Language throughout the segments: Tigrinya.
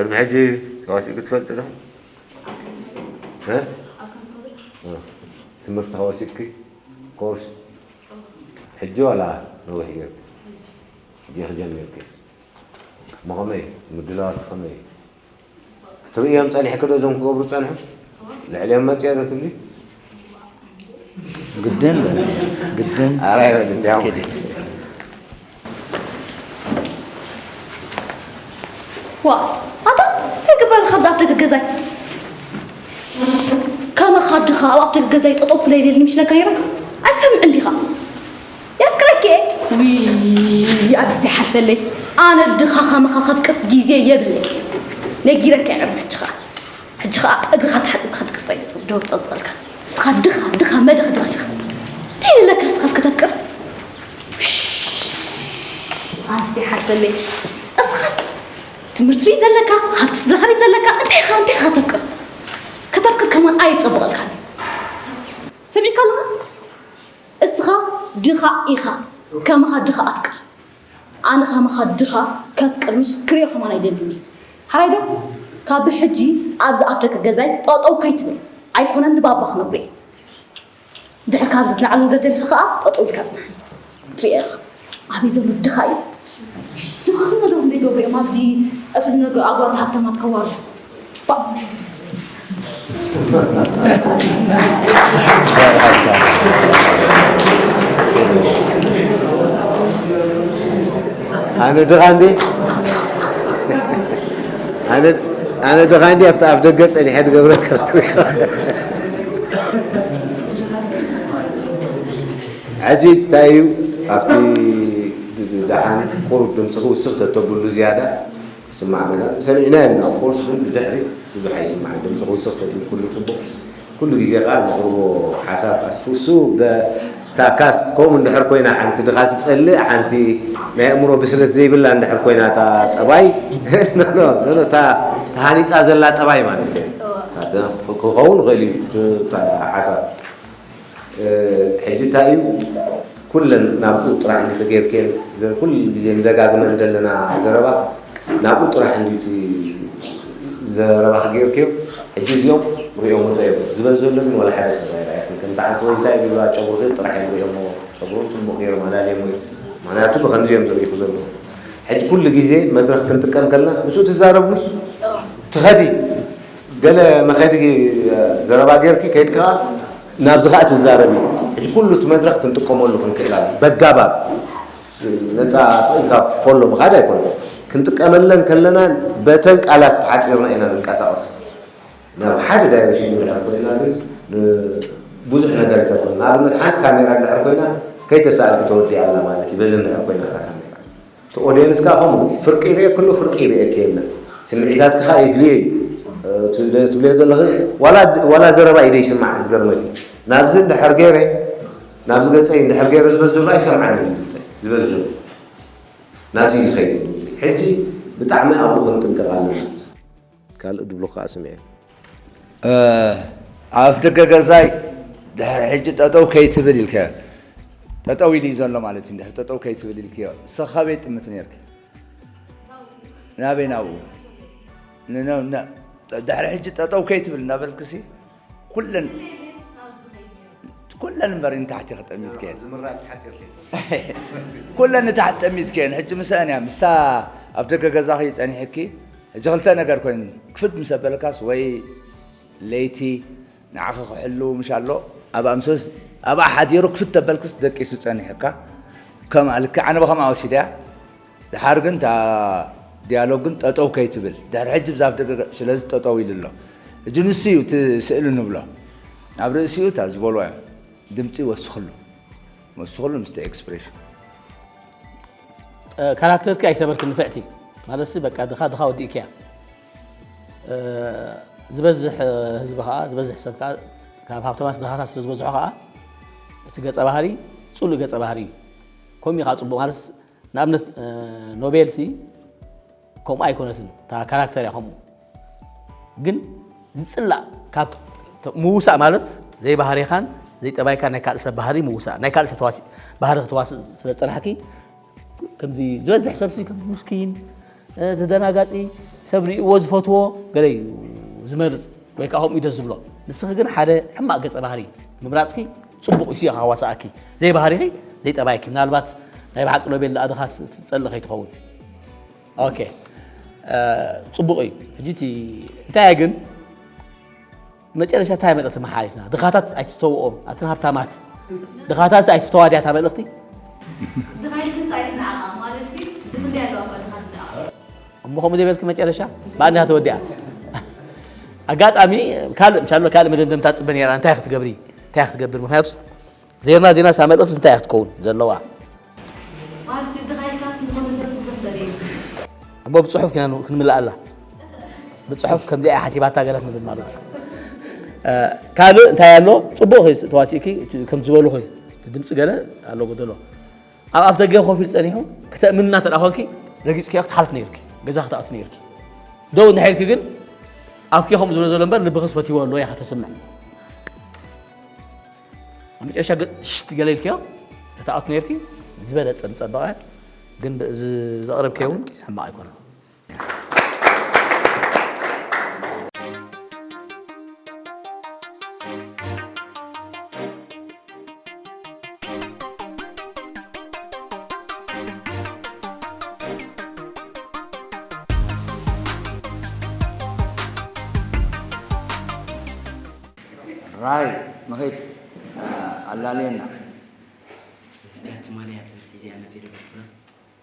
ቅድሚ ሕጂ ተዋሲእኪ ትፈልጢ ዶ? እ? እ። ትምህርቲ ተዋሲእኪ? ኮርስ? ሕጂ ዋላ ነዊሕ ጌርኪ? ሕጂ ጀሚርኪ? እሞ ከመይ? ምድላዋት ከመይ? ክትርእዮም ጸኒሕኪ ዶ እዞም ክገብሩ ጸንሑ? ልዕሊኦም መጽያ ዶ ትብሊ? ግድን በል፣ ግድን። ኣራይ በል እንዲያው። ዋ፣ ኣታ እንታይ ግበር ካብዛ ኣብ ደገ ገዛይ? ከመኻ ድኻ ኣብ ኣፍ ደገ ገዛይ ጠጠው ክለይል ኢልኒ ምሽ ነጋይረ? ኣይትሰምዕን ዲኻ? የፍቅረኪ እየ። ውይ፣ ኣብዚ ሓልፈለይ። ኣነ ድኻ ከመኻ ከፍቅር ግዜ የብለይ። ነጊረካ እየ ዕርቢ ሕጂ ኸኣ። ሕጂ ኸኣ እግርኻ ተሓጺብካ ክትቅስታ እዩ ደወል ጸብቐልካ። እስኻ ድኻ፣ ድኻ መደኽደኽ ኢኻ። እንታይ ኢለካ እስኻስ ከተፍቅር? ውሽ፣ ኣንስቲ ሓልፈለይ። እስኻስ ትምህርቲ ዘለካ፣ ሃብቲ ስድራኻ ዘለካ፣ እንታይ ኢኻ፣ እንታይ ኢኻ ከተፍቅር? ከተፍቅር ከማን ኣይጸብቐልካን። ሰሚዕካ ኣለኻ? እስኻ ድኻ ኢኻ። ከማኻ ድኻ ኣፍቅር። ኣነ ከማኻ ድኻ ከፍቅር ምሽ ክሪኦ ከማን ኣይደልን እየ። ሓራይ ዶ? ካብ ሕጂ ኣብዚ ኣፍ ደገ ገዛይ ጠጠው ከይትብል። ኣይኮነን ንባባ ክነግሮ እየ። ድሕር ካብዚ ንላዕሊ ውረድ ኢልካ ከኣ ጠጠው ኢልካ ጽናሕ። ትሪኦ ኢኻ። ኣበይ ዘሎ ድኻ እዩ? ድኻትም ነገሮም ዘይገብሩ እዮም። ኣብዚ እፍሊ ነገር ኣጓት ሃብታማት ከዋርዱ። ባ- ኣነ ድኻ እንዴ ኣነ ኣነ ድኻ እንዴ ኣብቲ ኣፍ ደገ ጸኒሐ ድገብረካ ትሪኦ። ሕጂ እንታይ እዩ ኣብቲ ደሓን ቁሩብ ድምፂ ክውስኽ ተተብሉ ዝያዳ ክስማዕ መላ ሰሚዕና ኢና። ኦፍኮርስ ግን ብድሕሪ ብዙሕ ኣይስማዕን። ድምፂ ክውስኽ ተብሉ ኩሉ ፅቡቕ። ኩሉ ግዜ ከዓ ነቕርቦ ሓሳብ ኣትኩሱ እታ ካስት ከምኡ እንድሕር ኮይና ሓንቲ ድኻ ትፀልእ ሓንቲ ናይ ኣእምሮ ብስለት ዘይብላ እንድሕር ኮይና እታ ጠባይ ኖ፣ ኖ፣ ኖ፣ እታ ተሃኒፃ ዘላ ጠባይ ማለት እዩ። እታ ክኸውን ይኽእል እዩ እቲ ሓሳብ። ሕጂ እንታይ እዩ ኩለን ናብኡ ጥራሕ እንዲ ጌርክየን ኩሉ ግዜ ንደጋግመን ዘለና ዘረባ ናብኡ ጥራሕ እንዲ ዘረባ ክጌርክዮ። ሕጂ እዚኦም ሪኦም ወፀ እዮም ዝበዝ ዘሎ ግን ወላ ሓደ ሰብ ኣይረኣየኩን። ከምቲ ዓንተ ወይ እንታይ ይብሉ ጨጉርኺ ጥራሕ እዮም ሪኦሞ። ጨጉሮም ፅቡቅ ገይሮም ኣላልየሞ እዮም። ምክንያቱ ብከምዚ እዮም ዝርእይኩ ዘለዉ። ሕጂ ኩሉ ግዜ መድረክ ክንጥቀም ከለና ምስኡ ትዛረብ ሙሽ ትኸዲ ገለ መኸዲ ዘረባ ጌርኪ ከይድካ ናብዚ ከዓ ትዛረቢ። ሕጂ ኩሉ እቲ መድረክ ክንጥቀመሉ ክንክእል ኣለና በጋባብ ነፃ ስኢልካ ፎሎ ምኻድ ኣይኮነን። ክንጥቀመለን ከለና በተን ቃላት ተሓፂርና ኢና ንንቀሳቐስ። ናብ ሓደ ዳይሬክሽን እንድሕር ኮይና ግን ብዙሕ ነገር ይተርፈና። ንኣብነት ሓንቲ ካሜራ እንድሕር ኮይና ከይተሳእልኪ ተወዲኣ ኣላ ማለት እዩ። በዚ እንድሕር ኮይና እታ ካሜራ እቲ ኦድየንስ ከዓ ከምኡ ፍርቂ ይርእየኪ ኣሎ ፍርቂ ይርእየኪ የለን። ስምዒታትኪ ከዓ የድልየ እዩ ትብልዮ ዘለኺ ዋላ ዘረባ እዩ ደይስማዕ ዝገርመኪ ናብዚ እንድሕር ገይረ ናብዚ ገፀይ እንድሕር ገይረ ዝበዝ ዘሎ ኣይሰምዓን እዩ ዝበዝ ዘሎ ናብዚ እዩ ዝኸይድ ሕጂ ብጣዕሚ ኣብኡ ክንጥንቀቕ ኣለና። ካልእ ድብሎ ከዓ ስምዐ። ኣፍ ደገ ገዛይ ድሕሪ ሕጂ ጠጠው ከይትብል ኢልካዮ። ጠጠው ኢሉ እዩ ዘሎ ማለት እዩ። ድሕሪ ጠጠው ከይትብል ኢልክዮ። ንስኻ ካበይ ትጥምት ነይርኪ? ናበይ ናብኡ? ድሕሪ ሕጂ ጠጠው ከይትብል እናበልክሲ ኩለን ኩለን እምበር ንታሕቲ ክጠሚት ከየን ኩለን ንታሕቲ ጠሚት ከየን ሕጂ ምስአን እያ ምስታ ኣብ ደገ ገዛኺ እዩ ጸኒሕኪ ሕጂ ክልተ ነገር ኮይኑ ክፍት ምስ ኣበለካስ ወይ ለይቲ ንዓኺ ክሕሉ ምሽ ኣሎ ኣብ ኣምሶስ ኣብኣ ሓዲሩ ክፍት ተበልክስ ደቂሱ ጸኒሕካ ከምኣ ልክዕ ኣነ ብኸምኣ ወሲደያ ድሓር ግን እታ ዲያሎግ ግን ጠጠው ከይትብል ድሕሪ ሕጂ ብዛፍ ደገ ስለዚ ጠጠው ኢሉ ኣሎ። ሕጂ ንሱ እዩ እቲ ስእሊ ንብሎ ኣብ ርእሲኡ እታ ዝበልዋ እዮም ድምፂ ወስኽሉ ወስኽሉ ምስቲ ኤክስፕሬሽን ካራክተርኪ ኣይሰበርክን ንፍዕቲ ማለትሲ በቃ ድኻ ድኻ ወዲእክያ ዝበዝሕ ህዝቢ ከዓ ዝበዝሕ ሰብ ከዓ ካብ ሃብተማት ድኻታት ስለ ዝበዝሖ ከዓ እቲ ገፀ ባህሪ ፅሉእ ገፀ ባህሪ እዩ ከምኡ ከዓ ፅቡቅ ማለት ንኣብነት ኖቤል ሲ ከምኡ ኣይኮነትን እታ ካራክተር እያ ከምኡ ግን ዝፅላእ ካብ ምውሳእ ማለት ዘይባህሪኻን ዘይጠባይካ ናይ ካልእ ሰብ ባህሪ ምውሳእ ናይ ካልእ ሰብ ተዋሲ ባህሪ ክትዋስእ ስለ ዝፀናሕኪ ከምዚ ዝበዝሕ ሰብ ሲ ከም ምስኪን ተደናጋፂ፣ ሰብ ርእይዎ ዝፈትዎ ገለ እዩ ዝመርፅ፣ ወይ ከዓ ከምኡ እዩ ደስ ዝብሎ። ንስኺ ግን ሓደ ሕማቕ ገፀ ባህሪ ምምራፅኪ ፅቡቕ እዩ፣ ኢኻ ዋሳኣኪ። ዘይባህሪኺ ዘይጠባይኪ። ምናልባት ናይ ብሓቂ ኖቤል ደኣ ድኻ ትፀልእ ከይትኸውን። ኦኬ፣ እ፣ ፅቡቕ እዩ። ሕጂ እቲ እንታይ እየ ግን መጨረሻ እንታይ መልእኽቲ መሓሊፍና? ድኻታት ኣይትፍተውኦም፣ ኣትን ሃብታማት። ድኻታት ኣይትፍተዋ ድያ እታ መልእኽቲ? ድኻ ኢልክንስ ኣይትንዓቓ ማለት ሲ፣ ድኽንዲ ኣለዋ እኳ ድኻ ትንዓቕ። እሞ ከምኡ ዘይበልኪ መጨረሻ ብኣንዲኻ ተወዲኣ። ኣጋጣሚ ካልእ፣ ምሻሎ ካልእ መደምደምታ ትጽበ ነይራ። እንታይ ክትገብሪ? እንታይ ክትገብር? ምኽንያቱ ዜና፣ ዜና እሳ መልእኽቲ እንታይ ክትከውን ዘለዋ? ማርሲ፣ ድኻ ኢልካስ ንኾነ ሰብ ዝኽተል እዩ። እሞ ብጽሑፍ ኢና ን-፣ ክንምልኣላ። ብጽሑፍ ከምዚኣ እያ ሓሲባታ ገለ ክንብል ማለት እዩ። እ፣ ካልእ እንታይ ኣሎ? ጽቡቕ ኾይ ተዋሲእኪ፣ እቲ ከም ዝበልኹ እቲ ድምጺ ገለ ኣሎ ጎደሎ። ኣብ ኣፍ ደገ ኮፍ ኢሉ ጸኒሑ፣ ክተእምንና እንተ ደኣ ኾንኪ፣ ረጊጽኪ ክትሓልፍ ነይርኪ። ገዛ ክትኣቱ ነይርኪ። ደው እንድሕር ኢልኪ ግን፣ ኣፍኪ ከምኡ ዝብሎ ዘሎ እምበር፣ ልብኺስ ፈትይዎ ኣሎ እያ ከተስምዕ። ኣብ መጨረሻ ገ-፣ ሽት ገለ ኢልክዮ፣ ተተኣቱ ነይርኪ፣ ዝበለጸ ምጸበቐ፣ ግን ብ-፣ ዝ-፣ ዘቕረብክዮ እውን ሕማቕ ኣይኮነን። ራይ፣ ንኺድ፣ እ፣ ኣላልየና። መስትያት ትማሊ እያ ትብል፣ ሒዘያ መፂእ ዶ ይብለኩ?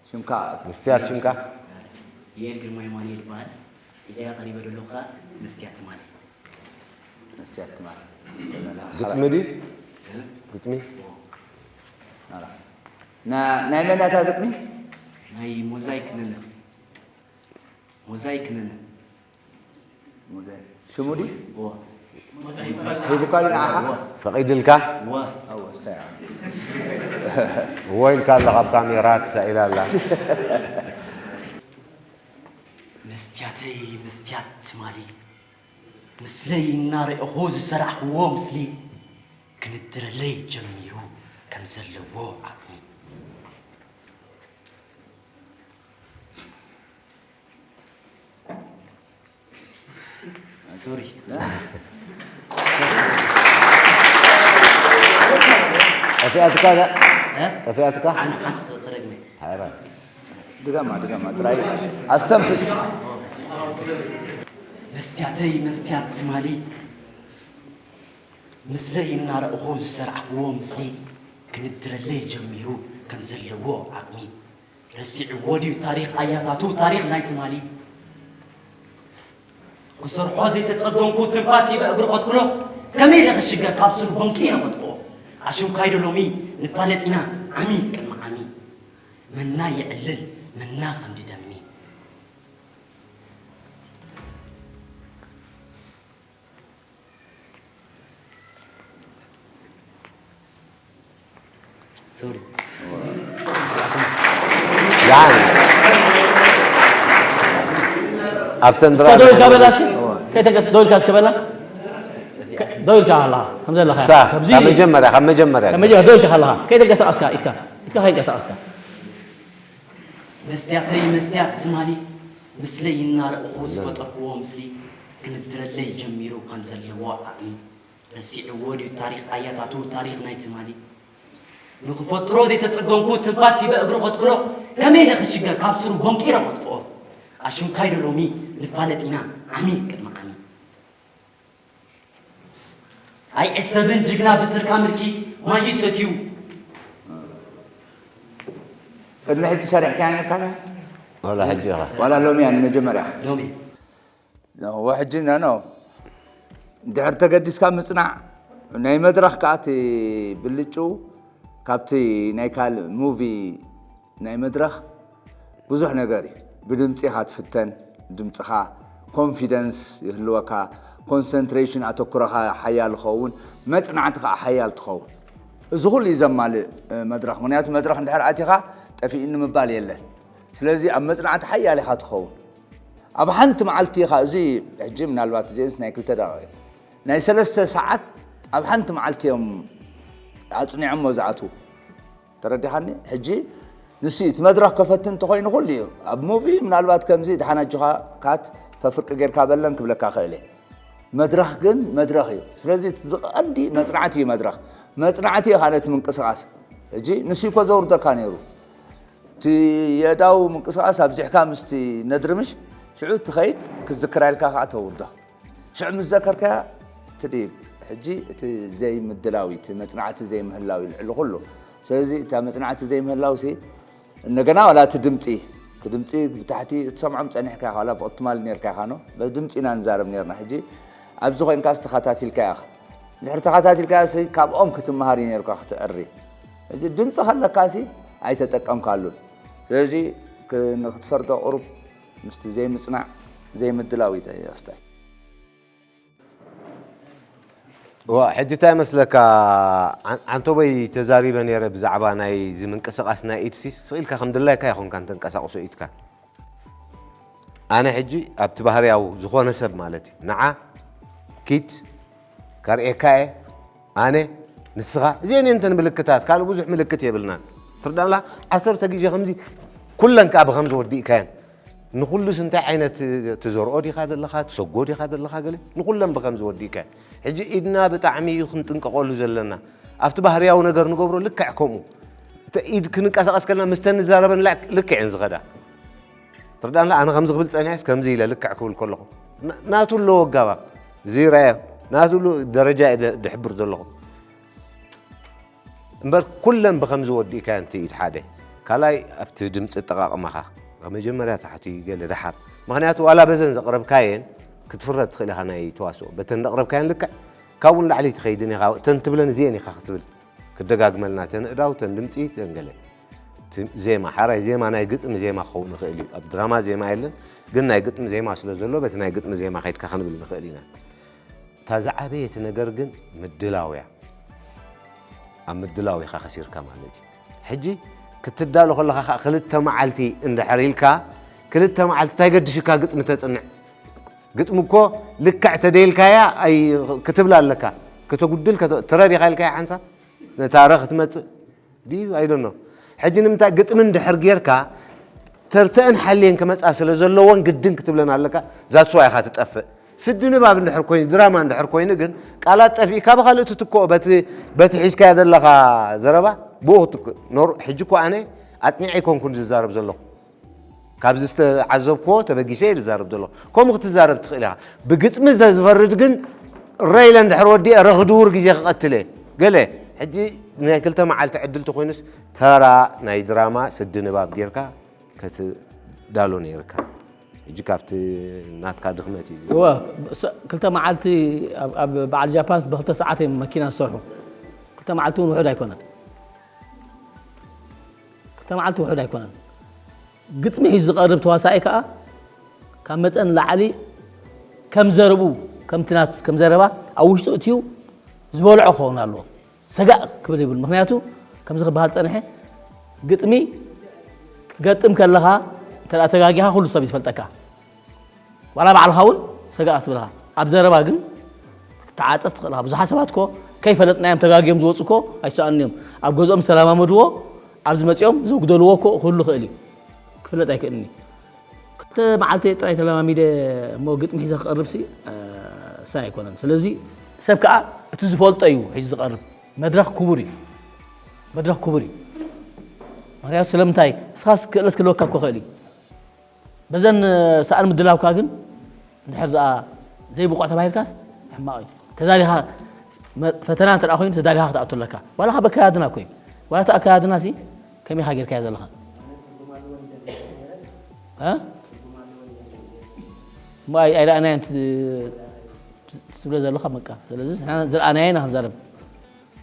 ሽምካ? መስትያት ሽምካ? እ፣ ዩኤል ግርማ የማኑኤል ይበሃል። ሒዘያ ቀሪበ ዘለኹ ከዓ መስትያት ትማሊ። መስትያት ትማሊ። ግጥሚ ድዩ? እ? ግጥሚ? ኦ። ኣላ። ና-፣ ናይ መን እያ እታ ግጥሚ? ናይ ሞዛይክ ነነ። ሞዛይክ ነነ። ሞዛይክ። ሽሙ ድዩ? እወ። ሂቡካ ድዩ ንዓኻ? እወ። ፈቒድልካ? እወ። እወ፣ እሰይ። እወ ኢልካ ኣለኻ፣ ኣብ ካሜራ ተሳኢላ ኣላ። መስትያተይ መስትያት ትማሊ፣ ምስለይ እናረእኹ ዝሰራሕኽዎ ምስሊ፣ ክንድረለይ ጀሚሩ ከም ዘለዎ ዓቕሚ። ሶሪ። ጠፊኣትካ ዳ? እ? ጠፊኣትካ? ሓን-፣ ሓንቲ ክ-፣ ክደግመ። ሃይራ። ድገማ፣ ድገማ፣ ጥራይ ኣስተንፍስ። መስትያተይ መስትያት ትማሊ፣ ምስለይ እናረእኹ ዝሰራሕኽዎ ምስሊ፣ ክንድረለይ ጀሚሩ ከም ዘለዎ ዓቕሚ። ረሲዕዎ ድዩ ታሪኽ ኣያታቱ፣ ታሪኽ ናይ ትማሊ? ክሰርሖ ዘይተጸገምኩ ትንፋስ ሂበ እግሪ ከትክሎ፣ ከመይ ኢለ ክሽገር ካብ ስሩ ቦንቂ ኢለ ከጥፍኦ። ኣሽምካይ ዶ ሎሚ ንፋለጥ ኢና ዓሚ ቅድሚ ዓሚ። መና የዕልል መና ከምዲ ደሚ። ሶሪ። ያን። ኣብተን እስከ ደው ኢልካ በላ እስኪ። ከይተንቀስ-፣ ደው ኢልካ እስከ በላ። ከ-፣ ደው ኢልካ ኣለኻ። ከም ዘለኻ። ሳ-፣ ካብዚ ካብ መጀመርያ፣ ካብ መጀመርያ። ካብ መጀመርያ ደው ኢልካ ኣለኻ። ከይተንቀሳቐስካ ኢድካ። ኢድካ ከይንቀሳቐስካ። መስትያተይ መስትያት ትማሊ፣ ምስለይ እናረእኹ ዝፈጠርክዎ ምስሊ፣ ክንድረለይ ጀሚሩ ከም ዘለዎ ዓቕሚ። ረሲዕዎ ድዩ ታሪኽ ኣያታቱ፣ ታሪኽ ናይ ትማሊ? ንኽፈጥሮ ዘይተጸገምኩ ትንፋስ ሂበ እግሩ ከትክሎ፣ ከመይ ኢለ ክሽገር ካብ ስሩ ቦንቂረ ከጥፍኦ? ኣሽምካይ ዶ ሎሚ ንፋለጥ ኢና ዓሚ ቅድሚ ዓሚ። ኣይዕሰብን ጅግና ብትርካ ምልኪ ማይ ይሰትዩ። ቅድሚ ሕጂ ሰሪሕካያ ነርካ ድያ? ዋላ ሕጂ ኢኻ። ዋላ ሎሚ እያ ንመጀመርያ? ሎሚ። ኖ፣ ሕጂ ኖ፣ ኖ። ድሕር ተገዲስካ ምጽናዕ፣ ናይ መድረኽ ከኣ እቲ ብልጭኡ ካብቲ ናይ ካልእ ሙቪ ናይ መድረኽ ብዙሕ ነገር እዩ። ብድምጺ ኢኻ ትፍተን፣ ድምጽኻ ኮንፊደንስ ይህልወካ፣ ኮንሰንትሬሽን ኣተኩሮኻ ሓያል ይኸውን፣ መጽናዕቲ ኸኣ ሓያል ትኸውን። እዚ ኹሉ እዩ ዘማልእ፣ እ፣ መድረኽ። ምኽንያቱ መድረኽ እንድሕር ኣቲኻ ጠፊእኒ ምባል የለን። ስለዚ ኣብ መጽናዕቲ ሓያል ኢኻ ትኸውን። ኣብ ሓንቲ መዓልቲ ኢኻ፣ እዚ ሕጂ ምናልባት እዚአንስ ናይ ክልተ ደቂቕ እዩ። ናይ ሰለስተ ሰዓት ኣብ ሓንቲ መዓልቲ እዮም ኣጽኒዖሞ ዝኣትዉ። ተረዲኻኒ? ሕጂ ንሱ እዩ እቲ መድረኽ ከፈቲ እንተኾይኑ ኩሉ እዩ። ኣብ ሙቪ ምናልባት ከምዚ ደሓን ኣጆኻ ካት ፈፍርቂ ጌርካ በለን ክብለካ ክእል እየ። መድረኽ ግን መድረኽ እዩ። ስለዚ እቲ ዝቐንዲ መጽናዕቲ እዩ መድረኽ። መጽናዕቲ እዩ ነቲ ምንቅስቓስ። ሕጂ ንሱ እኮ ዘውርደካ ነይሩ። እቲ የእዳው ምንቅስቓስ ኣብዚሕካ ምስቲ ነድርምሽ ሽዑ ትኸይድ ክትዝክራ ኢልካ ከዓ ተውርዶ። ሽዑ ምስ ዘከርካያ ትድይብ። ሕጂ እቲ ዘይምድላዊ፣ እቲ መጽናዕቲ ዘይምህላዊ ልዕሊ ኩሉ። ስለዚ እታ መጽናዕቲ ዘይምህላውሲ እንደገና ዋላ እቲ ድምፂ፣ እቲ ድምፂ ብታሕቲ እትሰምዖም ጸኒሕካ ኢኻ፣ ዋላ ብቕትማል ነርካ ኢኻ ኖ፣ በዚ ድምፂ ኢና ንዛረብ ነርና። ሕጂ ኣብዚ ኮይንካስ ተኸታቲልካ ኢኻ። ድሕሪ ተኸታቲልካ ሲ ካብኦም ክትመሃር እዩ ነርካ ክትዕሪ። ሕጂ ድምፂ ከለካ ሲ ኣይተጠቀምካሉን። ስለዚ ክ-፣ ንክትፈርዶ ቁሩብ ምስቲ ዘይምጽናዕ ዘይምድላው እዩ ተየስታይ። ዋ ሕጂ እንታይ መስለካ? ዓን- ዓንቶበይ ተዛሪበ ነይረ ብዛዕባ ናይ እዚ ምንቅስቃስ ናይ ኢድሲ ስቕ ኢልካ ከም ድላይካ ይኾንካ እንተንቀሳቅሶ ኢድካ። ኣነ ሕጂ ኣብቲ ባህርያዊ ዝኾነ ሰብ ማለት እዩ ንዓ ኪድ ከርእየካ እየ። ኣነ ንስኻ እዚአን እየን እተን ምልክታት ካልእ ብዙሕ ምልክት የብልናን። ትርዳእላ ዓሰርተ ግዜ ከምዚ ኩለን ከዓ ብከምዚ ወዲእካየን ንኹሉስ እንታይ ዓይነት ትዘርኦ ዲኻ ዘለኻ ትሰጎ ዲኻ ዘለኻ ገለ ንኹለን ብኸም ዝወዲእካ ሕጂ ኢድና ብጣዕሚ እዩ ክንጥንቀቐሉ ዘለና ኣብቲ ባህርያዊ ነገር ንገብሮ ልክዕ ከምኡ ኢድ ክንቀሳቀስ ከለና ምስተን ንዛረበን ልክዕ እየን ዝኸዳ ትርዳእና ኣነ ከምዚ ክብል ፀኒሐስ ከምዚ ኢለ ልክዕ ክብል ከለኹ ናቱ ኣለዎ ኣጋባብ እዚ ረኣዮ ናቱ ደረጃ ድሕብር ዘለኹ እምበር ኩለን ብኸምዚ ወዲእካየን እቲ ኢድ ሓደ ካልኣይ ኣብቲ ድምፂ ኣጠቓቕማኻ ካብ መጀመርያ ታሕቲ ገለ ደሓር ምኽንያቱ ዋላ በዘን ዘቕረብካየን ክትፍረድ ትኽእል ኢኻ ናይ ተዋስኦ በተን ዘቕረብካየን ልክዕ ካብኡ ንላዕሊ ትኸይድን ኢኻ እተን ትብለን እዚአን ኢኻ ክትብል ክደጋግመልና ተን እዳው ተን ድምፂ ተን ገለ ዜማ ሓራይ ዜማ ናይ ግጥሚ ዜማ ክኸውን ይኽእል እዩ ኣብ ድራማ ዜማ የለን ግን ናይ ግጥሚ ዜማ ስለ ዘሎ በቲ ናይ ግጥሚ ዜማ ከይድካ ክንብል ንኽእል ኢና እታ ዝዓበየት ነገር ግን ምድላው እያ ኣብ ምድላው ኢኻ ከሲርካ ማለት እዩ ሕጂ ክትዳሎ ከለኻ ከዓ ክልተ መዓልቲ እንድሕር ኢልካ ክልተ መዓልቲ እንታይ ገድሽካ ግጥሚ ተፅንዕ ግጥሚ እኮ ልክዕ ተደይልካያ ክትብል ኣለካ ከተጉድል ተረዲኻ ኢልካያ ሓንሳ ነታ ረ ክትመፅእ ድዩ ኣይደኖ ሕጂ ንምንታይ ግጥሚ እንድሕር ጌርካ ተርተአን ሓልየን ክመፃ ስለ ዘለዎን ግድን ክትብለን ኣለካ ዛትስዋ ኢኻ ትጠፍእ ስዲ ንባብ እንድሕር ኮይኑ ድራማ እንድሕር ኮይኑ ግን ቃላት ጠፊእካ ብካልእ ትትክኦ በቲ ሒዝካዮ ዘለኻ ዘረባ ብኡ ክትክ ኖር ሕጂ እኮ ኣነ ኣፅኒዐ ኣይኮንኩን ዝዛረብ ዘለኹ ካብዚ ዝተዓዘብክዎ ተበጊሰ እየ ዝዛረብ ዘለኹ ከምኡ ክትዛረብ ትኽእል ኢኻ ብግጥሚ ዘዝፈርድ ግን ረኢለ እንድሕር ወዲአ ረኽድውር ግዜ ክቐትል እየ ገለ ሕጂ ናይ ክልተ መዓልቲ ዕድል ተኮይኑስ ተራ ናይ ድራማ ስዲ ንባብ ጌርካ ክትዳሎ ነይርካ ሕጂ ካብቲ ናትካ ድኽመት እዩ እወ ስ- ክልተ መዓልቲ ኣብ- ኣብ በዓል ጃፓንስ ብክልተ ሰዓት እዮም መኪና ዝሰርሑ ክልተ መዓልቲ እውን ውሑድ ኣይኮነን ክልተ መዓልቲ ውሑድ ኣይኮነን ግጥሚ ሒዙ ዝቐርብ ተዋሳኢ ከዓ ካብ መጠን ላዕሊ ከም ዘረቡ ከምቲ ናቱ ከም ዘረባ ኣብ ውሽጡ እትዩ ዝበልዖ ክኸውን ኣለዎ ሰጋእ ክብል ይብል ምክንያቱ ከምዚ ክበሃል ፀንሐ ግጥሚ ክትገጥም ከለኻ እንተ ተጋጊኻ ኩሉ ሰብ ይፈልጠካ ዋላ ባዕልኻ እውን ሰጋእ ክትብልኻ ኣብ ዘረባ ግን ክትዓፀፍ ትኽእልኻ ብዙሓት ሰባት ኮ ከይፈለጥናዮም ተጋጊዮም ዝወፁ ኮ ኣይሰኣኑን እዮም ኣብ ገዝኦም ዝተለማመድዎ ኣብዚ መፂኦም ዘጉደልዎ ኮ ክህሉ ይኽእል እዩ ክፍለጥ ኣይክእልን እዩ ክልተ መዓልቲ ጥራይ ተለማሚደ እሞ ግጥሚ ሒዘ ክቐርብ ሲ ሳይ ኣይኮነን ስለዚ ሰብ ከዓ እቲ ዝፈልጦ እዩ ሒዙ ዝቐርብ መድረኽ ክቡር እዩ መድረኽ ክቡር እዩ ምክንያቱ ስለምንታይ እስኻስ ክእለት ክህልወካ እኮ ክእል እዩ በዘን ሰኣን ምድላውካ ግን እንድሕር ደኣ ዘይብቑዕ ተባሂልካስ ሕማቕ እዩ ተዳሊኻ ፈተና እንተ ኮይኑ ተዳሊኻ ክትኣቱ ኣለካ ዋላ ካብ ኣከያድና እኮ እዩ ዋላ እቲ ኣከያድና ሲ ከመይ ኢኻ ጌርካዮ ዘለኻ እሞ ኣይረኣናዮን ትብሎ ዘለኻ በቃ ስለዚ ዝረኣናዮ ኢና ክንዛረብ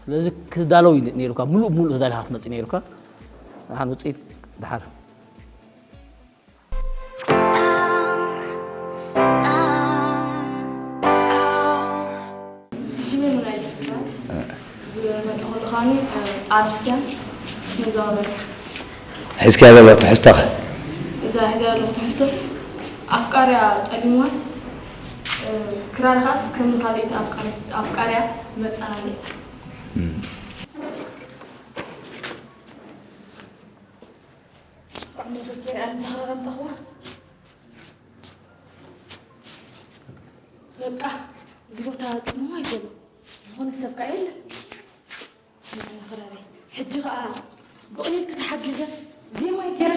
ስለዚ ክትዳለው ነይሩካ ምሉእ ብምሉእ ተዳሊኻ ክትመፅእ ነይሩካ ንሓን ውፅኢት ድሓር ሽመይ ሙናይ ደስታት ዝመጣ ከለኻኒ ፃዕዳ ክስቲያን ነዞም በቃ ሒዝካያ ዘሎ ትሕዝቶኸ እዛ ሒዛ ዘለኹ ትሕዝቶስ ኣፍቃርያ ጠሊምዋስ ክራር ከዓስ ከም ካልኦት ኣፍቃርያ መፀላለይ እያ ስምዕኒ ክራረይ፣ ሕጂ ኸኣ ብቕኒት ክትሓግዘ ዜማይ ገይረ፣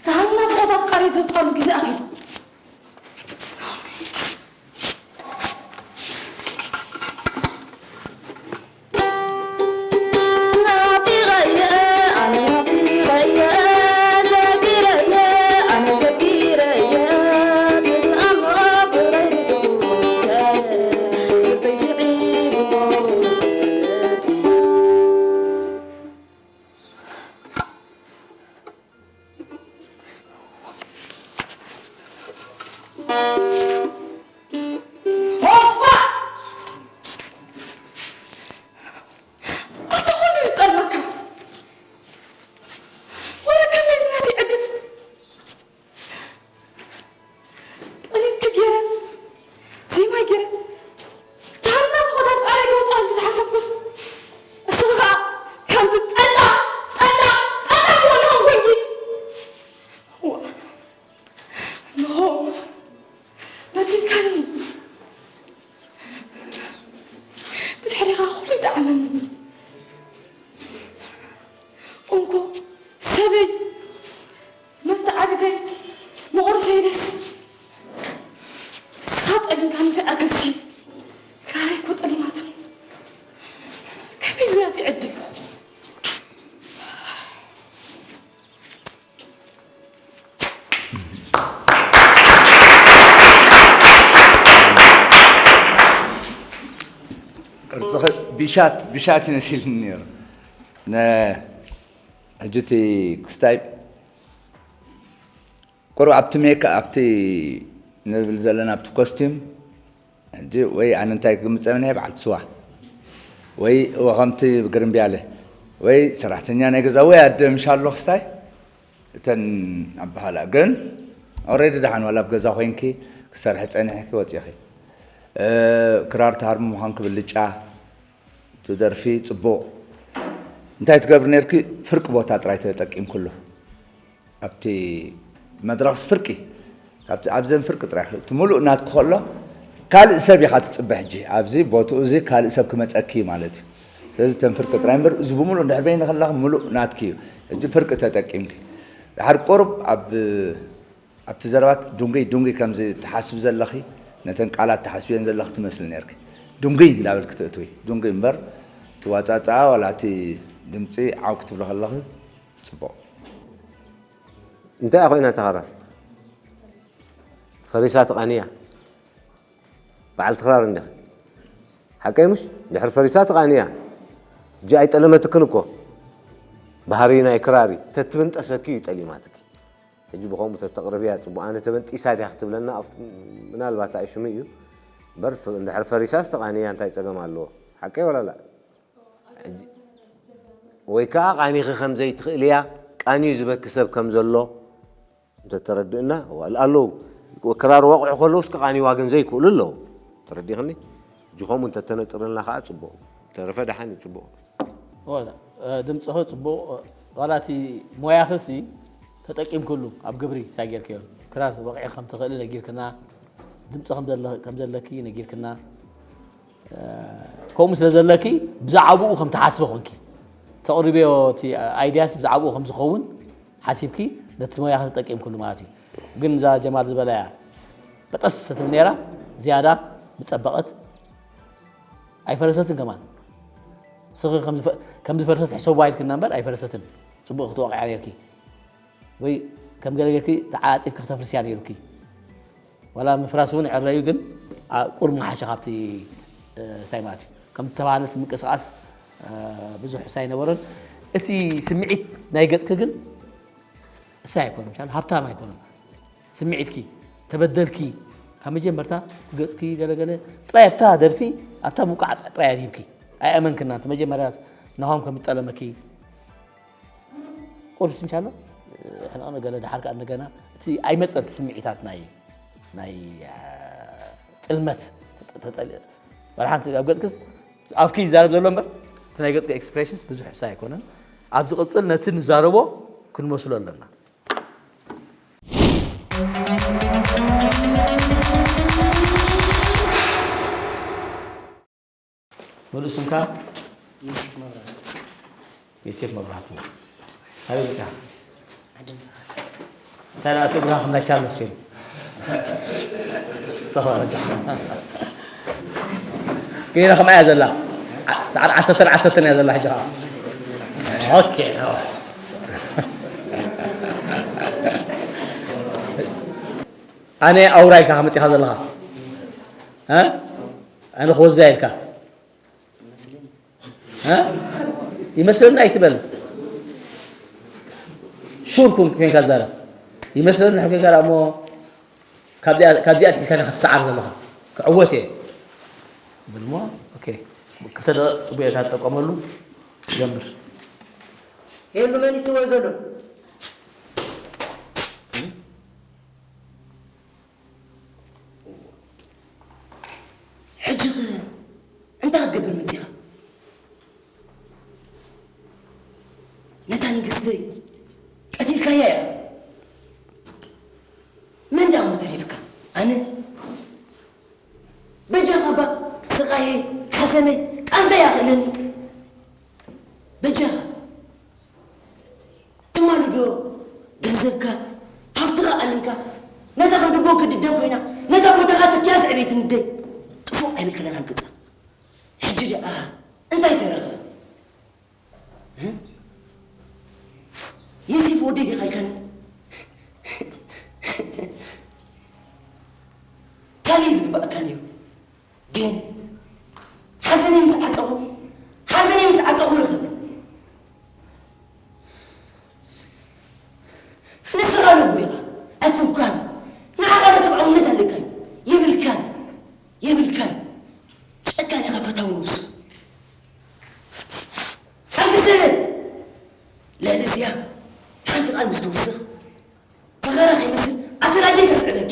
ካህልና ፍቕረት ኣፍቃሪ ዘውጣሉ ግዜ ኣኺሉ። ኦፋ! ኣታ ኩሉ ዝጠልመካ። ወረ ከመይ ዝናተይ ዕድል። ቅኒት ክገይረ፣ ዜማ ገይረ፣ ታርና ፍቕረት ኣረ ክወፅኣሉ ዝሓሰብኩስ፣ እስኺ ኸዓ ከምቲ ጠላ፣ ጠላ፣ ጠላ ክወልዖም ኮንኪ። ዋ፣ ንሆ፣ በዲልካኒ። ብድሕሪኻ ኩሉ ይጠዓመኒ። እንኮ ሰበይ፣ መተዓቢተይ፣ መቑርሰይ ደስ። ንስኻ ጠሊምካኒ ከኣ ግልሲ። ክራረይ እኮ ጠሊማትኒ። ከመይ ዝናተይ ዕድል። ቅርጽኺ ቢሻት፣ ቢሻት ይመስልኒ ነይሩ። ነ-፣ ሕጂ እቲ ክስታይ ቁሩብ ኣብቲ ሜክ፣ ኣብቲ ንብል ዘለና ኣብቲ ኮስቲም፣ ሕጂ ወይ ኣነ እንታይ ክግምት ጸኒሐ፣ በዓልቲ ስዋ፣ ወይ እወ ከምቲ ግርምብያለ፣ ወይ ሰራሕተኛ ናይ ገዛ፣ ወይ ኣደ ምሻሎ ክስታይ፣ እተን ኣበሃላ ግን ኦሬዲ ደሓን ዋላ ኣብ ገዛ ኮይንኪ ክሰርሒ ጸኒሕኪ ወጺኺ። እ፣ ክራር ትሃርሚ ምዃንኪ ብልጫ፣ እቲ ደርፊ ጽቡቕ። እንታይ ትገብሪ ነርኪ? ፍርቂ ቦታ ጥራይ ተጠቂምክሉ። ኣብቲ መድረኽስ ፍርቂ፣ ኣብቲ፣ ኣብዘን ፍርቂ ጥራይ። እቲ ሙሉእ ናትኪ ከሎ ካልእ ሰብ ኢኻ ትጽበ። ሕጂ ኣብዚ ቦትኡ እዚ ካልእ ሰብ ክመጸኪ ማለት እዩ። ስለዚ እተን ፍርቂ ጥራይ እምበር፣ እዚ ብሙሉእ እንድሕር በይኒ ከለኺ ሙሉእ ናትኪ እዩ። ሕጂ ፍርቂ ተጠቂምኪ። ድሓር ቁሩብ ኣብ፣ ኣብቲ ዘረባት ዱንጉይ ዱንጉይ ከምዚ ትሓስቢ ዘለኺ፣ ነተን ቃላት ትሓስብየን ዘለኺ ትመስሊ ነርኪ። ዱንጉይ እንዳበልኪ ትእትዊ። ዱንጉይ እምበር፣ እቲ ዋጻጻኣ ዋላ እቲ ድምጺ ዓው ክትብሊ ከለኺ ጽቡቕ። እንታይ ኮይና ተኸራ? ፈሪሳ ተቓንያ። በዓልቲ ክራር እንዲኻ። ሓቀይ ምሽ? ድሕሪ ፈሪሳ ተቓንያ። እጂ ኣይጠለመትክን እኮ። ባህሪ ናይ ክራር እዩ። ተትብንጠሰኪ እዩ ጠሊማትኪ። ሕጂ ብኸምኡ ተተቕርብያ ጽቡቕ። ኣነ ተበንጢሳ ዲያ ክትብለና፣ ኣፍ-፣ ምናልባት ኣይሽሙ እዩ። እምበር ፍ-፣ እንድሕሪ ፈሪሳስ ተቓንያ እንታይ ጸገም ኣለዎ? ሓቀይ ወላ ላ? ሕጂ ወይ ከኣ ቃኒኺ ከም ዘይትኽእልያ፣ ቃንዩ ዝበኪ ሰብ ከም ዘሎ እንተተረድእና፣ ዋላ ኣለዉ። ክራር ወቕዑ ከለዉስ ክቓንይዋ ግን ዘይክእሉ ኣለዉ። ተረዲኽኒ? ሕጂ ከምኡ እንተተነጽርልና ከኣ ጽቡቕ። ተረፈ ደሓን እዩ፣ ጽቡቕ። ወላ፣ እ፣ ድምጽኺ ጽቡቕ፣ እ፣ ዋላ እቲ ሞያኺ ሲ ተጠቂምክሉ ኣብ ግብሪ እንታይ ጌርክዮ? ክራር ወቕዒ ከም ትኽእሊ ነጊርክና፣ ድምጺ ከም ዘለ-፣ ከም ዘለኪ ነጊርክና። እ፣ ከምኡ ስለ ዘለኪ ብዛዕባኡ ከም ትሓስቢ ኮንኪ ተቕርብዮ፣ እቲ ኣይድያስ ብዛዕባኡ ከም ዝኸውን ሓሲብኪ ነቲ ሞያኺ ተጠቂምክሉ ማለት እዩ። ግን እዛ ጀማል ዝበላያ በጠስ ትብል ነይራ፣ ዝያዳ ምጸበቐት ኣይፈረሰትን ከማን። ስኺ ከም ዝፈ-፣ ከም ዝፈረሰት ሕሰብዋ ኢልክና እምበር ኣይፈረሰትን። ጽቡቕ ክትወቕዓ ነይርኪ። ወይ ከም ገለ ጌርኪ ተዓጺፍኪ ክተፍርስያ ነይሩኪ። ዋላ ምፍራስ እውን ዕረዩ፣ ግን ኣ-፣ ቁሩብ ምሓሸ ካብቲ፣ እ፣ ስታይ ማለት እዩ። ከም ተባህለ እቲ ምንቅስቓስ፣ እ፣ ብዙሕ ስታይ ኣይነበሮን። እቲ ስምዒት ናይ ገጽኪ ግን እሳይ ኣይኮነን፣ ምሻል ሃብታም ኣይኮነን። ስምዒትኪ፣ ተበደልኪ፣ ካብ መጀመርታ ትገጽኪ ገለገለ ጥራይ ኣብታ ደርፊ፣ ኣብታ ምውቃዕ ጥራይ ኣድሂብኪ። ኣይኣመንክና፣ እቲ መጀመርያ ናሆም ከም ዝጠለመኪ ቁርሲ ምሻሎ፣ ሕነቕ ገለ ድሓር ከኣ እንደገና እቲ ኣይመጸን፣ እቲ ስምዒታት ናይ፣ ናይ፣ አ፣ ጥልመት ተጠል-፣ ዋላ ሓንቲ ኣብ ገጽክስ ኣብኪ ይዛረብ ዘሎ እምበር፣ እቲ ናይ ገጽኪ ኤክስፕሬሽንስ ብዙሕ እሳ ኣይኮነን። ኣብ ዝቕጽል ነቲ ንዛረቦ ክንመስሎ ኣለና። ምሉእ ስምካ? ዮሴፍ መብራህቱ። ዮሴፍ መብራህቱ። ኣበይ መጺኻ? ዓዲ ንፋስ። እንታይ ደኣ እቲ እግርኻ ከም ናይ ቻርልስ ፊልም። ተኸረጃ። ገይራ ከምኣ እያ ዘላ። ዓ- ሰዓት ዓሰርተን ዓሰርተን እያ ዘላ ሕጂ ኸዓ። ኦኬ። ኣነ ኣውራ ኢልካ ከመጺኻ ዘለኻ? እ? ኣነ ክወዛ ኢልካ? እ? ይመስለኒ ኣይትበል። ሹር ኩን ኮይንካ ዛረብ። ይመስለኒ ድሕር ኮይንካ ደኣ እሞ ካብዚኣ ካብዚኣ ኣትሒዝካ ዲኻ ክትሰዓር ዘለኻ። ክዕወት እየ። ብል እሞ ኦኬ። ክልተ ደቂቕ ጽቡቕ ጌርካ ትጠቀመሉ። ጀምር። ሄሉ መን ይጽውዕ ዘሎ? ሕጂ ኸ እንታይ ክትገብር መጺኻ? ነታ ንግስተይ ቀቲልካያ ኢኻ። መን ደኣ እሞ ተሪፍካ? ኣነ በጃኻ እባ ስቓየይ ሓዘነይ ቃንዛይ ኣኽእለኒ በጃኻ። ትማሊ ዶ ገንዘብካ ሃፍትኻ ኣሚንካ ነታ ከም ድቦ ክትድደም ኮይና ነታ ቦታኻ ተኪያ ዘዕበየትኒ ደይ ጥፉእ ኣይብልክለን ኣብ ገጻ። ሕጂ ደኣ እንታይ ተረኽበ? ዮሴፍ ወደይ ዲኻ ኢልካኒ? ካልእ ዝግባእካ ነይሩ። ግን ሓዘነይ ምስ ዓጸኹ ሓዘነይ ምስ ዓጸኹ ርኸበኒ። ንስኻ ነቦ ኢኻ ኣይኮንካን። ንዓኻ ዶ ሰብኣውነት ኣለካን? የብልካን የብልካን። ጨካን ኢኻ ፈታዊ ነብሱ። ኣልግሰ ልዕሊ እዚኣ ሓንቲ ቃል ምስ ትውስኽ ፈኸራ ከይመስል ኣሰር ኣደይ ከስዕበኪ።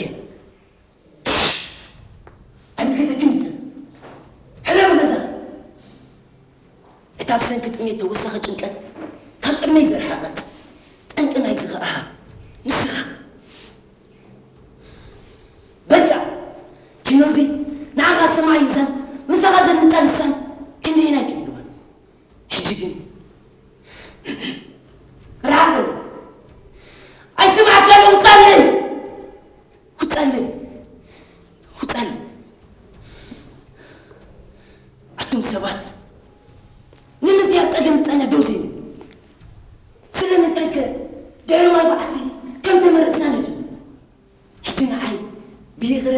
ኣይምልከተክን እዩ ዝብል። ሕለዊ ገዛ። እታ ብሰንኪ ጥሜት ተወሳኺ ጭንቀት ካብ ቅድመይ ዘርሓቐት ጠንቂ ናይዚ ኸኣ ንስኻ። በቃ ኪኖዚ ንዓኻ ሰማይ ይዛን ምሳኻ ዘንጻ ልሳን ክንደየናይ ክህልወን። ሕጂ ግን ርሓቕ በል። ኣይስምዓካን እየ፣ ውጻለይ። ውጻለይ። ውጻለይ። ኣቱም ሰባት ንምንታይ ኣብ ጸገም ብጻይና ደው ዘይብል? ስለምንታይ ከ ድሕሪ ማይ በዓቲ ከም ተመረጽና ንድል? ሕጂ ንዓይ ብይቕረ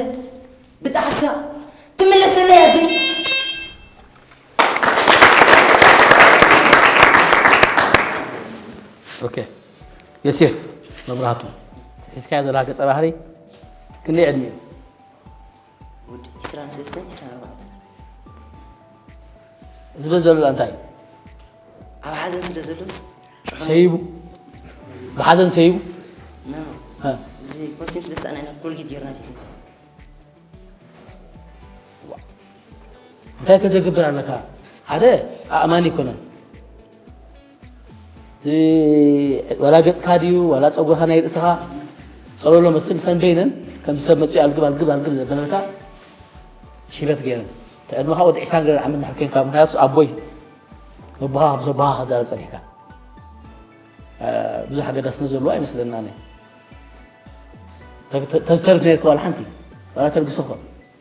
ብጣዕሳ ትምለሰለይ ኣደይ። ኦኬ። ዮሴፍ መብራህቱ፣ ሒዝካዮ ዘለኻ ገጸ ባህሪ ክንደይ ዕድሚኡ? ወዲ ዕስራን ሰለስተን ዕስራን ኣርባዕተን። ዝበል ዘሎ እንታይ እዩ? ኣብ ሓዘን ስለ ዘሎስ ጭሑ ሰይቡ። ብሓዘን ሰይቡ። ኖ እ። እዚ ኮስቲም ስለ ዝሰኣና ኢና ኮልጌት ጌርና ተይስና። እንታይ ከዘግብር ኣለካ? ሓደ ኣእማን ይኮነን። እቲ ዋላ ገጽካ ድዩ ዋላ ጸጉርካ ናይ ርእስኻ ጸለሎ መስል ሰንበይነን ከምዚ ሰብ መጽኡ ኣልግብ ኣልግብ ኣልግብ ዘበለካ ሽበት ገይረን። እቲ ዕድመኻ ወዲ ዕስራን ገለን ዓመት ድሕር ኮንካ፣ ምክንያቱ ኣቦይ ነቦኻ ከም ዘቦኻ ክዛረብ ጸኒሕካ። እ፣ ብዙሕ ኣገዳስነት ዘለዎ ኣይመስለና ኣነ። ተ-፣ ተ-፣ ተዝተርፍ ነርካ ዋላ ሓንቲ፣ ዋላ ተልግሶ እኮ፣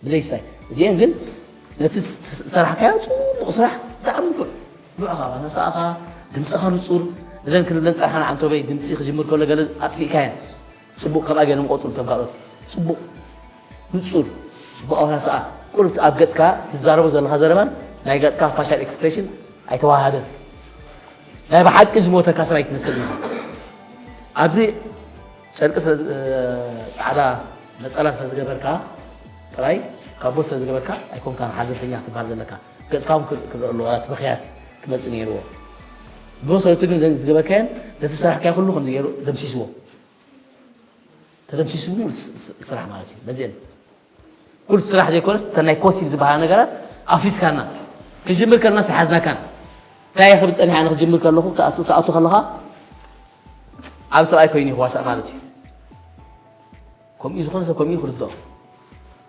ብዘይሳይ። እዚአን ግን ነቲ ስ-፣ ስ-፣ ሰራሕካዮ ጽቡቕ ስራሕ ብጣዕሚ ንፉዕ። ንፉዕ ኢኻ፣ ኣተሓሳስባኻ፣ ድምጽኻ ንጹር። እዘን ክንብለን ጸርሓና ዓንቶበይ ድምጺ ክጅምር ከሎ ገለ ኣጥፊእካየን። ጽቡቕ፣ ከምኣ ገይሮም ቆጽሩ እቶም ካልኦት። ጽቡቕ፣ ንጹር፣ ጽቡቕ ኣተሓሳስባ። ቁሩብ ኣብ ገጽካ ትዛረቦ ዘለኻ ዘረባን ናይ ገጽካ ፋሻል ኤክስፕሬሽን ኣይተዋሃደን። ናይ ብሓቂ ዝሞተካ ሰብ ኣይትመስልን ኢኻ። ኣብዚ ጨርቂ ስለ ዝ-፣ ጻዕዳ ነጸላ ስለ ዝገበርካ ጥራይ፣ ካቦት ስለ ዝገበርካ ኣይኮንካን ሓዘንተኛ ክትበሃል ዘለካ። ገጽካ እውን ክር-፣ ክርአ ኣለዎ፣ ዋላ እቲ ብኽያት ክመጽእ ነይርዎ። ብመሰረቱ ግን ዘን ዝገበርካየን ነቲ ዝሰራሕካዮ ኩሉ ከምዚ ገይሩ ደምሲስዎ። ተደምሲሱ ስ-፣ ስ-፣ ስራሕ ማለት እዩ። በዚአን ኩሉ ስራሕ ዘይኮነስ እተን ናይ ኮስቲም ዝበሃላ ነገራት ኣፍሪስካና። ክጅምር ከለናስ ኣይሓዝናካን። እንታይ እየ ክብል ጸኒሐ ኣነ ክጅምር ከለኹ፣ ክኣቱ፣ ክኣቱ ከለኻ ኣብ ሰብኣይ ኮይኑ እዩ ክዋሳእ ማለት እዩ። ከምኡ ዝኾነ ሰብ ከምኡ እዩ ክርድኦ።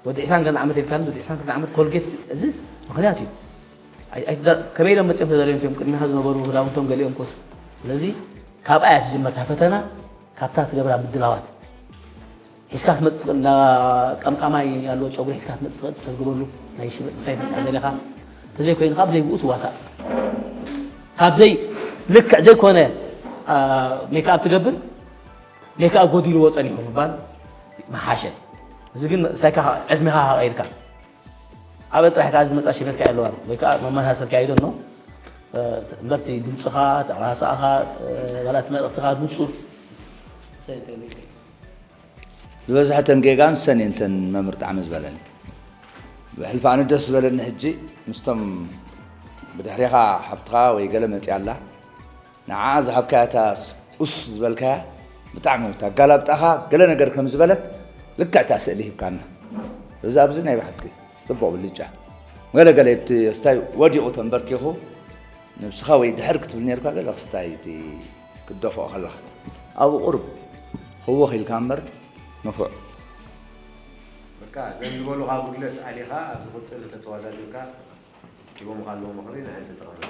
ወዲ ዕስራን ገለ ዓመት ኢልካኒ፣ ወዲ ዕስራን ክልተ ዓመት ኮልጌት እዚ ምኽንያት እዩ። ኣይ- ኣይትዳ- ከመይ ኢሎም መፅኦም ተደልዮም እዮም ቅድሚኻ ዝነበሩ ክዳውንቶም ገሊኦም ኮስ። ስለዚ ካብኣ እያ ትጅመር እታ ፈተና፣ ካብታ ትገብራ ምድላዋት። ሒዝካ ክትመፅእ ትኽእል፣ እንዳ ቀምቃማይ ያለው ጨጉሪ ሒዝካ ክትመፅእ ትኽእል፣ ተዝግበሉ ናይ ሽበጥ ሳይ በቃ ደሊኻ። ተዘይኮይኑ ካብ ዘይብኡ ትዋሳእ። ካብ ዘይ ልክዕ ዘይኮነ፣ አ፣ ሜክኣፕ ትገብር፣ ሜክኣፕ ጎዲልዎ ጸኒሑ ምባል ምሓሸ። እዚ ግን ሳይካ ዕድሜኻ ከቐይርካ። ኣብ ጥራሕ ከኣ ዝመጻ ሽበትካ የለዋን። ወይ ከኣ መመሳሰልካ ይደኖ። እ፣ እምበርቲ ድምጽኻ፣ ኣዋሳእኻ፣ እ፣ ዋላ እቲ መልእኽትኻ ንጹር። ዝበዝሐ ተን ጌጋ ንሰን እየን ተን መምህር ጣዕሚ ዝበለኒ። ብሕልፊ ኣነ ደስ ዝበለኒ ሕጂ ምስቶም ብድሕሬኻ ሓፍትኻ ወይ ገለ መጺኣ ኣላ። ንዓኣ ዝሃብካያ እታ ስ- ኡስ ዝበልካያ ብጣዕሚ እታ ኣጋላብጣኻ ገለ ነገር ከም ዝበለት ልክዕ እታ ስእሊ ሂብካና። እዚ ኣብዚ ናይ ብሓቂ ጽቡቕ ብልጫ። ገለ ገለ እቲ ስታይ ወዲቑ ተንበርኪኹ ንብስኻ ወይ ድሕር ክትብል ነርካ ገለ ክስታይ እቲ ክትደፍኦ ከለኻ። ኣብኡ ቁሩብ ህውኽ ኢልካ እምበር ንፉዕ። በቃ እዘን ዝበሉኻ ጉድለት ኣሊኻ ኣብ ዝቕጽል ተተዋዳዲርካ ሂቦምኻ ኣለዉ ምኽሪ ንዓይ ተጠቐመሉ።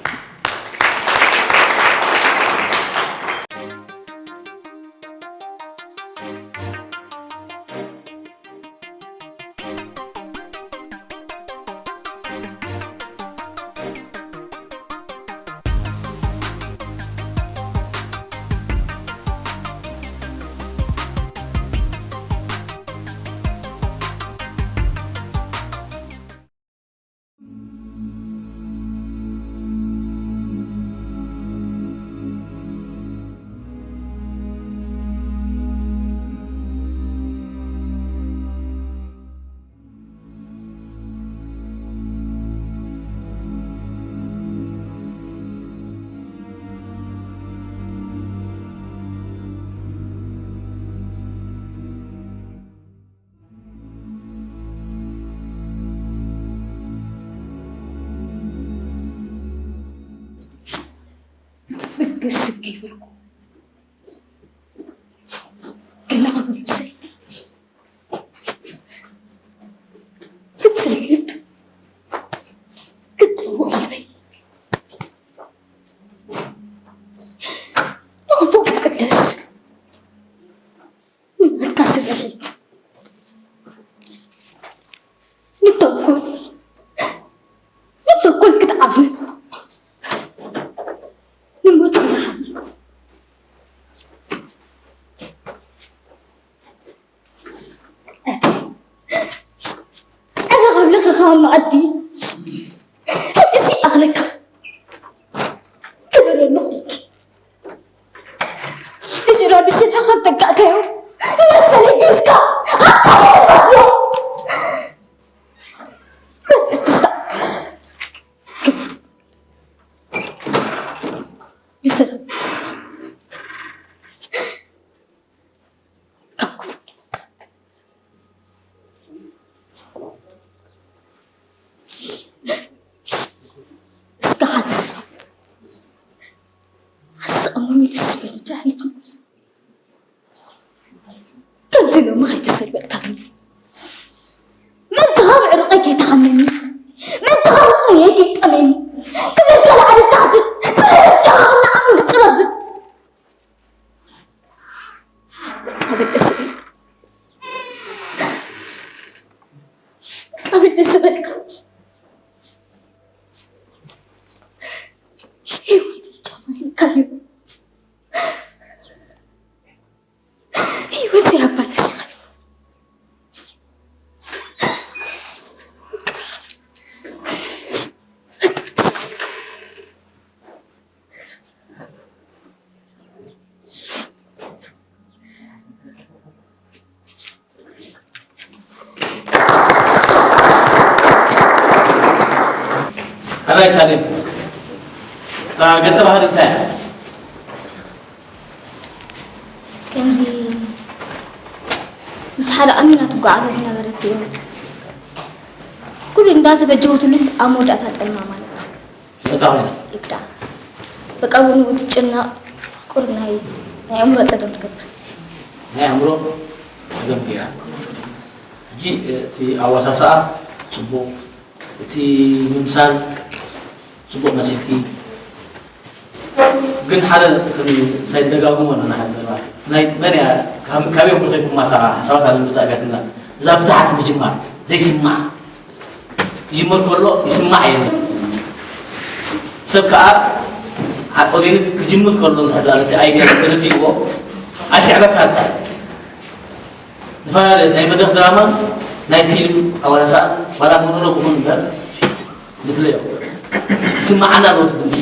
ብግስግ ይብልኩ ገና ክብሉ ሰይ ክትሰልብ ክትጠውቕ በይ ንኽፉእ ክትቅደስ ንብረትካ ስምዒት ንተንኮል ንተንኮል ክትዓብን ንሞት ክትሓልፍ ኣነ ካብ ለኸኻ መኣዲ ሕጂ እዚኣ ክለካ ክበረሉ ኽልኪ እሽራ ብሽታ ካብ ተጋእካዮ መሰለ ጌስካ ኣካለ ተባስዮ መእትሳ ብስራ ካብ ክፉእ እስከ ሓሳብ ሓሳብ መሚልስ በልጃ ኣይትሙስ ከምዚ ሎሚ ከይተሰልበልካኒ ምእንቲ ካብ ዕርቀይ ከይተሓመኒ ምእንቲ ካብ ጥሙየይ ከይጠመኒ ክብል ከለዓለ ታሕቲ ጽረበት ጃኻ ክናዓቕ ዝጽረፍን ኣበል ደስ ይበልካ ኣበል ደስ ይበልካ ህይወት ይጨመልካ እዩ ህይወት ያባላሽኻል ሕራይ ሳሌም፣ እታ ገጸ ባህሪ እንታይ እያ? ከምዚ ምስ ሓደ ኣሚና ትጓዓዞ ዝነበረት እዮ። ኩሉ እንዳተበጀወትሉስ ኣብ መወዳእታ ጠልማ ማለት እዩ። ይፍታ ኮይና። ይፍታ። በቃ እውን ትጭነቕ ቁሩብ ናይ ናይ ኣእምሮ ጸገም ትገብር። ናይ ኣእምሮ ጸገም ገይራ። ሕጂ እቲ ኣወሳስኣ ጽቡቕ፣ እቲ ምምሳል ጽቡቕ መሲልኪ፣ ግን ሓደ ከም ሳይደጋግሞ ኣለና። ሓደ ዘርባት ናይ መን እያ? ካብ- ካበይ ክረኺብኩማ እታ ሓሳባት ኣለ ብዙ ኣብያትና እዛ ብታሕቲ ምጅማር ዘይስማዕ ክጅመር ከሎ ይስማዕ እየ። ሰብ ከዓ ኦዲንስ ክጅምር ከሎ እንድሕር እቲ ኣይድያ ተረዲእዎ ኣይስዕበካ። ንፈላለ ናይ መድረክ ድራማ ናይ ፊልም ኣዋሳእ ዋላ ሞኖሎግ ይኹን እምበር ንፍለዮ። ስማዓና ኣለዎ እቲ ድምፂ።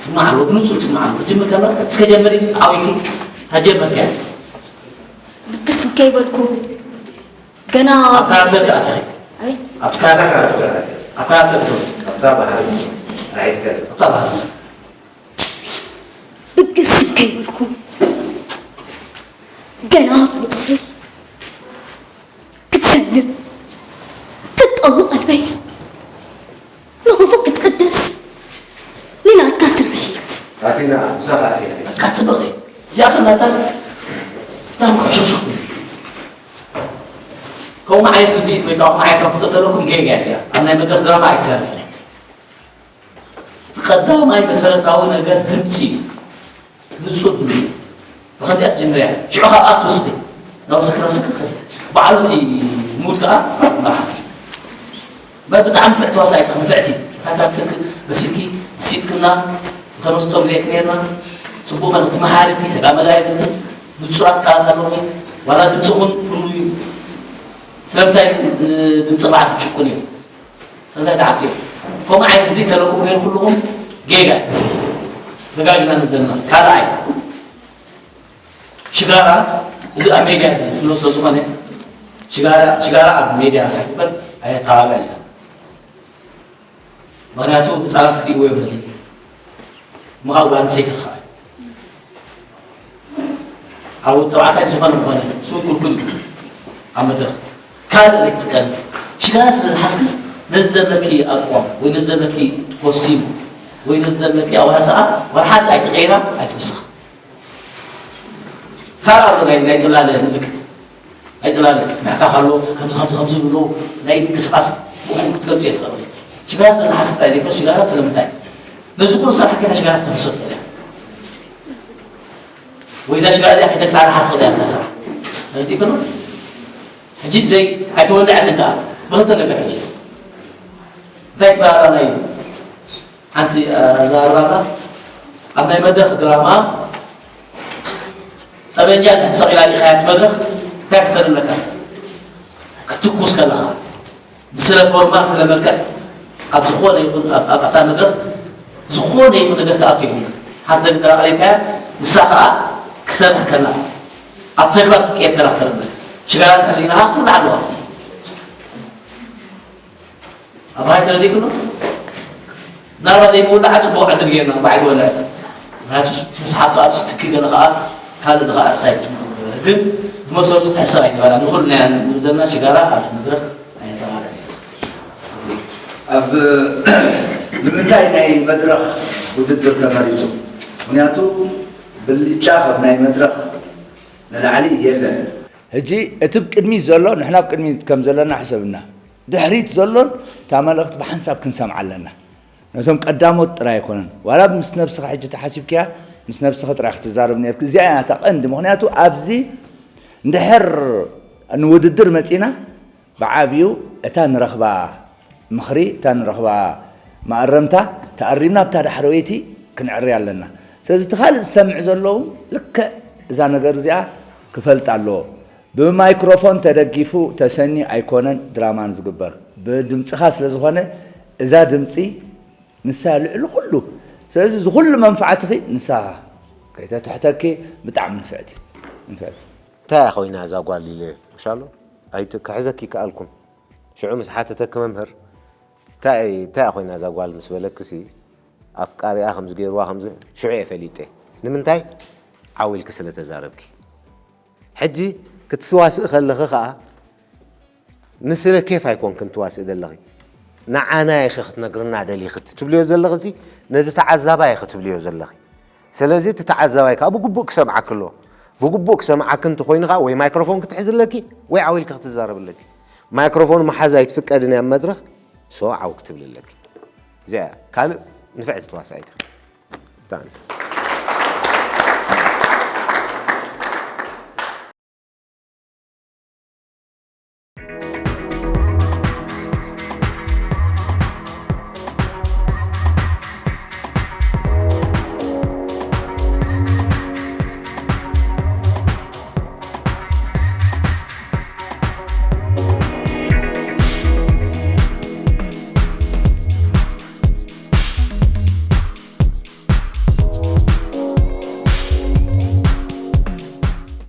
ስማዕ ኣለዎ፣ ብንፁር ስማዕ ኣለዎ። ክጅምር ከሎ እስከ ጀምሪ ዓዊቲ ታጀመር እያ። ብግስ ከይበልኩ ገና ኣብ ካራክተር ከኣ ትኸይድ። ኣይ ኣብ ካራክተር ኣብ ካራክተር ትኸይድ። ኣብታ ባህሪ ራሒትካ ኣብታ ባህሪ ብግስ ከይበልኩ ገና ብርእሰይ ክትሰልም ክትጠሙ ቀልበይ ንኽፉእ ክትቅደስ ንናትካ ስርሒት ኣቲና ምሳኻ ኣቲና በቃ ጽብቕቲ እዚኣ ከናታ ናም ክሕሸሹ ከምኡ ዓይነት ርድኢት ወይ ከዓ ከምኡ ዓይነት ኣፍልጦ ተለኩም ጌጋ እያ እዚኣ። ኣብ ናይ መድረክ ድራማ ኣይትሰርሕን። እቲ ቀዳማይ መሰረታዊ ነገር ድምፂ እዩ። ንፁር ድምፂ ብኸንዲኣ ትጅምርያ ሽዑ ካብኣ ትውስዲ ናወስክ ናወስክ ትኸዲ በዓሉ እዚ ሙድ ከዓ መርሓቂ በ ብጣዕሚ ፍዕ ተዋሳኢት ንፍዕቲ ታካትክ በሲልኪ ብሲትክና እንተመስጦ ንሪኤክ ነርና። ፅቡቅ መልእክቲ መሃርኪ ሰጋ መላ የብልክን። ንፁራት ቃላት ኣለኹ። ዋላ ድምፅኹም ፍሉይ እዩ። ስለምንታይ ድምፂ በዓል ክጭቁን እዩ? ስለምንታይ ተዓቂቡ? ከምኡ ዓይነት እንዲ ተለኩ ኮይኑ ኩልኹም ጌጋ ደጋግና ንዘና ካልኣይ ሽጋራ እዚ ኣብ ሜድያ ዝፍሎ ስለ ዝኾነ ሽጋራ ሽጋራ ኣብ ሜድያ ሳይበር ኣየተባብዕን ኢና። ምኽንያቱ ህፃናት ክርእይዎ እዮም ነዚ ምኻብ ጓል ኣንስተይቲ ክኸዓ ኣብ ተባዕታይ ዝኾነ ዝኾነ ስው ክልኩል እዩ ኣብ መድረኽ ካልእ ኣይትጥቀም ሽጋራ ስለ ዝሓስክስ ነዚ ዘለኪ ኣቋም ወይ ነዚ ዘለኪ ኮስቲም ወይ ነዚ ዘለኪ ኣዋሳኣ ዋላ ሓንቲ ኣይትቀይራ ኣይትውስኻ። ካብ ኣሎ ናይ ናይ ጽላለ ምልክት ናይ ጽላለ ምሕካኽ ኣሎ ከምዚ ከምዚ ከምዚ ብሎ ናይ ምንቅስቃስ ብኡ ክትገልጽ እየ ትኽእል። ሽግራ ስለ ዝሓስብ ጥራይ ዘይኮነ ሽጋራ ስለምንታይ ነዚ ኩሉ ስራሕ ከይታ ሽጋራ ክተፍርሶ ትኽእል እያ። ወይ እዛ ሽጋራ እዚኣ ከይተቃርሓ ትኽእል እያ እታ ስራሕ። ተረዲእክኖ? ሕጂ ዘይ ኣይተወልዐትን ከኣ ብኽልተ ነገር ሕጂ እንታይ ክበሃላ ናይ ሓንቲ ኣዘራርባና ኣብ ናይ መድረኽ ድራማ ጠበንጃ እንድሕር ተሰቒላ ሪኢኻያ እቲ መድረኽ እንታይ ክተርኢ ኣለካ? ክትትኩስ ከለኻ ብስለ ፎርማት ስለ መልክዕ ኣብ ዝኾነ ይኹን ኣብ ኣብታ መድረኽ ዝኾነ ይኹን ነገር ክኣቱ ይኹን ሓንቲ ነገር ተራቐሪብካያ ንሳ ከዓ ክትሰርሕ ከላ ኣብ ተግባር ክትቀየር ከላ ክትርኢ ኣለካ። ሽጋራ እንድሕር ርኢናኻ ክትውላዕ ኣለዋ። ኣባይ ተረዲእክሎ ናባ ዘይምውላዓ ፅቡቕ ዕድል ጌርና ባዓይ ተወላዕት ናቱ ምስሓብ ከዓ ትትኪ ገለ ከዓ ካልእ ንኸዓ ሳይት ግን ብመሰረቱ ትሕሰብ ኣይነበራ ንኩሉ ናይ ንብዘና ሽጋራ ኣብ መድረክ ኣይነበራ ኣብ ንምንታይ ናይ መድረኽ ውድድር ተመሪፁ? ምክንያቱ ብልጫ ካብ ናይ መድረኽ ንላዕሊ የለን። ሕጂ እቲ ቅድሚት ዘሎ ንሕና ኣብ ቅድሚት ከም ዘለና ሕሰብና ድሕሪት ዘሎን እታ መልእኽቲ ብሓንሳብ ክንሰምዓ ኣለና። ነቶም ቀዳሞት ጥራይ ኣይኮነን። ዋላ ምስ ነብስኻ ሕጂ ተሓሲብክያ ምስ ነብስኻ ጥራይ ክትዛረብ ነርክ። እዚኣ እያ እታ ቀንዲ። ምኽንያቱ ኣብዚ እንድሕር ንውድድር መጺና ብዓብዩ እታ ንረኽባ ምኽሪ፣ እታ ንረኽባ መኣረምታ ተኣሪምና ኣብታ ዳሕረወይቲ ክንዕሪ ኣለና። ስለዚ እቲ ካልእ ዝሰምዕ ዘሎ እውን ልክዕ እዛ ነገር እዚኣ ክፈልጥ ኣለዎ። ብማይክሮፎን ተደጊፉ ተሰንዩ ኣይኮነን ድራማን ዝግበር፣ ብድምፅኻ ስለ ዝኾነ እዛ ድምፂ ንሳ ልዕሊ ኩሉ። ስለዚ እዚ ኩሉ መንፍዓትኺ ንሳ ከይተትሕተኪ ብጣዕሚ ንፍዕቲ ንፍዕቲ። እንታይ እያ ኮይና እዛ ጓል ኢለ ምሻሎ ኣይት ክሕዘኪ ይከኣልኩን። ሽዑ ምስ ሓተተኪ መምህር እንታይ እንታይ እያ ኮይና እዛ ጓል ምስ በለክሲ ኣፍቃሪኣ ከምዚ ገይርዋ ከምዚ ሽዑ እየ ፈሊጠ። ንምንታይ ዓው ኢልኪ ስለ ተዛረብኪ። ሕጂ ክትዋስኢ ከለኺ ኸኣ ንስለ ኬፍ ኣይኮንክን ትዋስኢ ዘለኺ። ንዓና ኢኺ ክትነግርና ደሊኺ እቲ ትብልዮ ዘለኺ ሲ ነዚ ተዓዛባይ ኢኺ ትብልዮ ዘለኺ። ስለዚ እቲ ተዓዛባይ ከዓ ብግቡእ ክሰምዓኪ ኣለዎ። ብግቡእ ክሰምዓኪ እንተኾይኑ ከዓ ወይ ማይክሮፎን ክትሕዚ ኣለኪ ወይ ዓው ኢልኪ ክትዛረቢ ኣለኪ። ማይክሮፎን ምሓዝ ኣይትፍቀድን እያ ኣብ መድረኽ። ሶ ዓው ክትብሊ ኣለኪ። እዚኣ ካልእ ንፍዕቲ ተዋሳኢት።